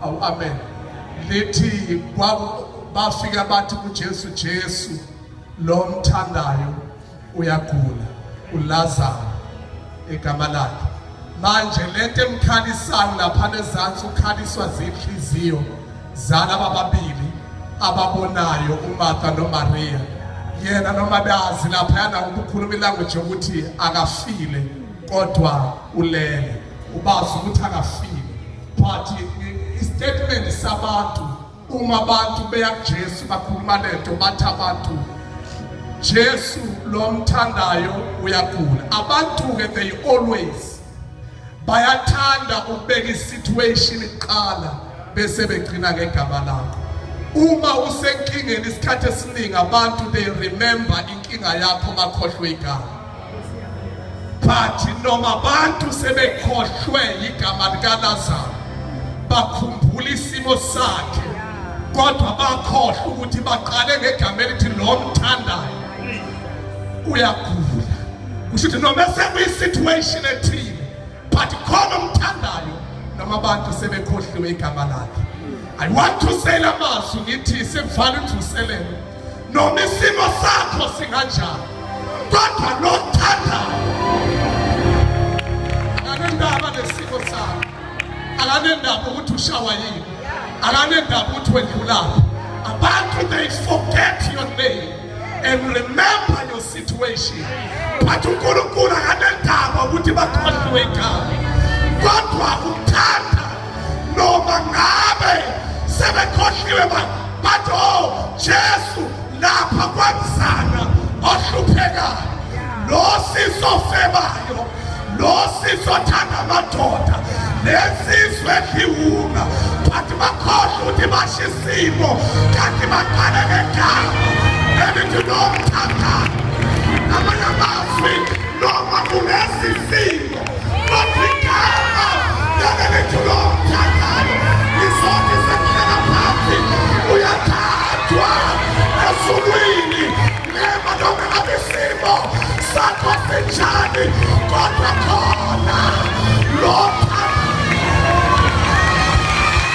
Awu, amen. Lithi bafika bathi kuJesu, "Jesu, lo mthandayo uyagula, uLazaro igama lakhe." Manje lento emkhalisayo lapha ezansi, ukhaliswa zinhliziyo zalaba babili ababonayo, uMartha noMaria. Yena noma bazi laphayana ukukhuluma ilanguage yokuthi akafile kodwa ulele, ubazi ukuthi akafile, but istatement sabantu, uma abantu beya kuJesu bakhuluma lento, bathi abantu, "Jesu, lo mthandayo uyagula." Abantu ke, they always bayathanda ukubeka isituation kuqala bese begcina ngegama lakho. Uma usenkingeni, isikhathi esiningi abantu, they remember inkinga yakho, bakhohlwe igama. But noma abantu sebekhohlwe igama likaLazaro, bakhumbula isimo sakhe, kodwa bakhohlwa ukuthi baqale ngegama elithi lo mthandayo uyagula. Kusho ukuthi noma sekuyisituation ethile, but khona umthandayo noma abantu sebekhohliwe igama lakhe. I want to say lamazwi, ngithi sekuvala imvuselelo, noma isimo sakho singanjani, kodwa lo thandayo akanendaba nesimo sakho, akanendaba ukuthi ushawa yini, akanendaba ukuthi wedlulaphi. Abantu, they forget your name and remember your situation, but uNkulunkulu akanendaba ukuthi bakhohliwe igama, kodwa uthanda noma ngabe sebekhohliwe. Bathi, "Oh Jesu, lapha kwamzana ohluphekayo, lo sisofebayo, lo sisothanda amadoda, lensizwe edliwunga," but bakhohlwa ukuthi basho isimo kanti baqale ngegama elithi nomthandayo. Ngamanye amazwi, noma kungesisimo, kodwa igama lelithi lomthandayo lizothi sekuhlala phansi, uyathathwa ezulwini. Nema noma ngabe isimo sakho sinjani, kodwa khona lo.